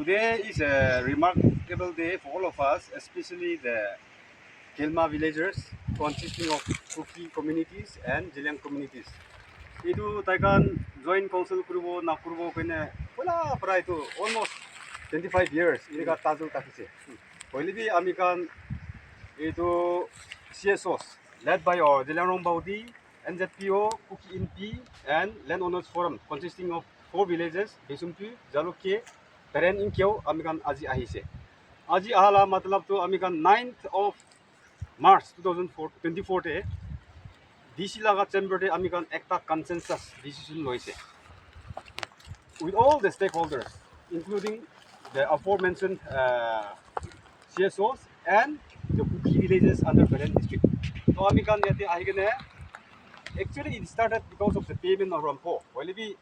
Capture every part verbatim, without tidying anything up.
Today is a remarkable day for all of us, especially the Kelma villagers, consisting of Kuki communities and Zeliang communities. Etu tai khan joint council kuribo na kuribo koine poila para etu almost twenty five years eneka tajul thakise. Hoile bi ami khan etu C S Os led by our Zeliangrong Baudi, N Z P O, Kuki Inpi, and Land Owners Forum, consisting of four villages, Besumpi, Jalukie, Peren, Ingkeo, ami khan aji ahise. Aji ahala matlab tu ami khan ninth of March two thousand twenty-four te D C laga chamber te ami khan ekta consensus decision loise with all the stakeholders, including the aforementioned uh, C S Os and the Kuki villages under Peren district. To ami khan yate ahi kene, actually it started because of the payment of Rampo. Hoile bi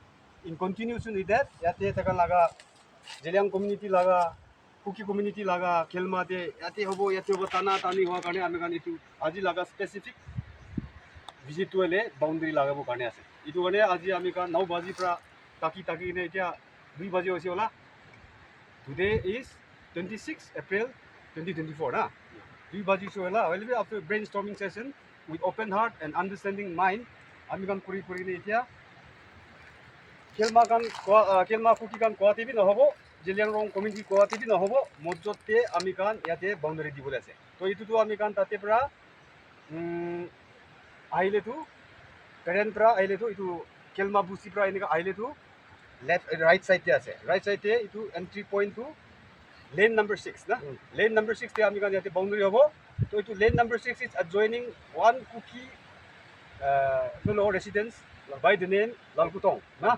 in continuation with that, yate taka laga Zeliang community laga, Kuki community laga Kelma te yate hobo, yate hobo, tana tani hua karne ami khan itu aji laga specific visit to ele boundary lagabo karne ase. Itu karne aji ami khan nau baji pra taki taki kene etia dui baji hoise hola. Today is twenty six April twenty twenty four na. Dui baji hoise hola. Hoile bi after brainstorming session with open heart and understanding mind, ami khan kuri kuri kene etia Kelma khan koa, ah, Kelma Kuki khan koa te bi nahobo, Zeliangrong community koa te bi nahobo, mojot te ami khan yate boundary dibole ase. To itu tu ami khan tate pra, um, ahile tu, Peren pra ahile tu, itu Kelma Busi pra eneka ahile tu, left, right side te ase. Right side te itu entry point tu lane number six na. Lane number six te ami khan yate boundary hobo. To itu lane number six is adjoining one Kuki uh, fellow residents by the name Lalkutong na.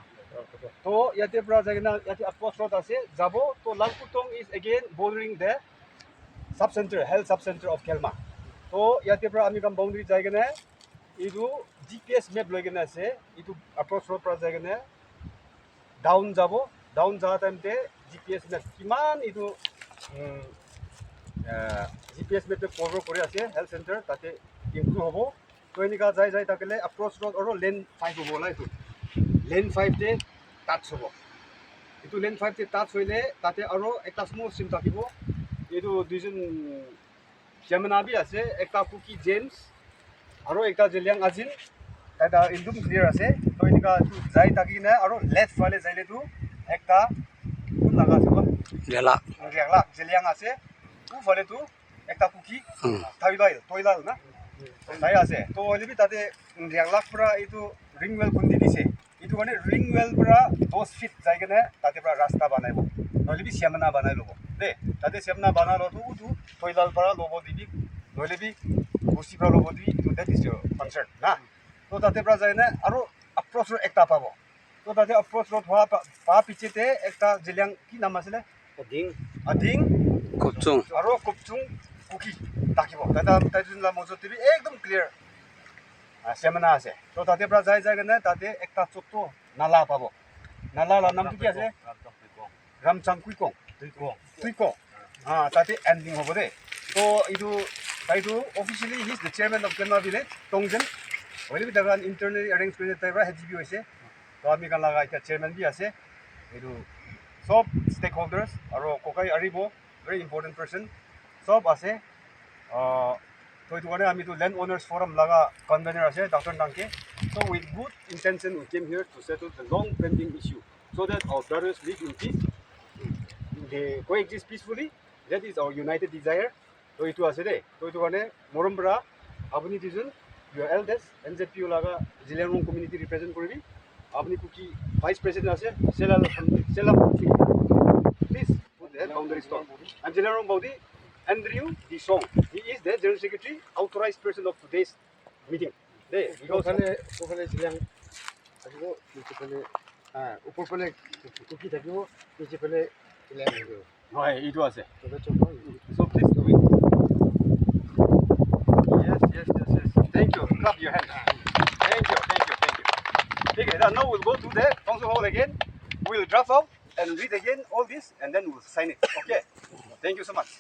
To yate pra jai kena yate approach road ase, jabo. To Lalkutong is again bordering the sub center, health sub center of Kelma. To yate pra ami khan boundary jai kena itu G P S map loi kena ase, itu approach road pra jai kena down jabo, down ja time te G P S map kiman itu, um, uh, G P S map te cover kori ase health center, tate improve hobo. To enika jai jai thakile approach road aro lane five hobo la itu. Lane five te touch hobo. Itu lane five te touch hoile tate aro ekta small stream thakibo. Itu duijon Jamina bi ase, ekta Kuki James, aro ekta Zeliang Ajin, ekta ekdum clear ase. To enika jai thaki kena aro left phale jaile tu ekta kun laga ase ba? Riakla. Riakla, Zeliang ase. Ku phale tu ekta Kuki, hmm, Thailal, Toilal na? Tai ase. To hoile bi tate Riakla pura itu ring well kundi dise. Itu karne ring well pura dos feet jai kene tate pura rasta banaibo. Nohole bi semna banai lobo. De, tate semna banai lo tu utu Toilal pura lobo dibi, nohole bi Busi pura lobo dibi, itu that is your concern, na? To tate pura jai kene aro approach road ekta pabo. To tate approach road hua pa, pa piche te ekta Zeliang ki naam asile? Ading. Ading. Kopchung. Aro Kopchung Kuki thakibo. Tate, tate la mojot te bi ekdom clear. Ah, semna ase. To tate pra jai jai kene tate ekta choto nala pabo. Nala la naam tu ki ase? Ramchang Kuikong. Tuikong. Tuikong. Ah, tate ending hobo de. To itu, tai tu officially he is the chairman of Kelma village, Tongjen. Hoile bi tai khan internally arrange kurine tai pra H D B hoise. To ami khan laga ekta chairman bi ase. Itu sob stakeholders aro kokai aribo, very important person. Sob ase. Ah, to itu karne ami tu Land Owners Forum laga convener ase, Doctor Nangke. So with good intention we came here to settle the long pending issue so that our brothers live in peace. They coexist peacefully. That is our united desire. To itu ase de. To itu karne morom pra apuni duijon, your elders, N Z P O laga Zeliangrong community represent koribi. Apuni Kuki vice president ase, Sela, Sela. Please put the boundary stone. And Zeliangrong Baudi, Andrew Disong. He is the general secretary, authorized person of today's meeting. De, because kophale, kophale Zeliang thakibo, niche phale, ah, upor phale Kuki thakibo, niche phale Zeliang thakibo. Hoi, itu ase. Tobe chop hoi. So please do it. Yes, yes, yes, yes. Thank you. Clap your hands. Thank you, thank you, thank you. Okay, now we'll go to the council hall again. We'll draft out and read again all this, and then we'll sign it. Okay. Thank you so much.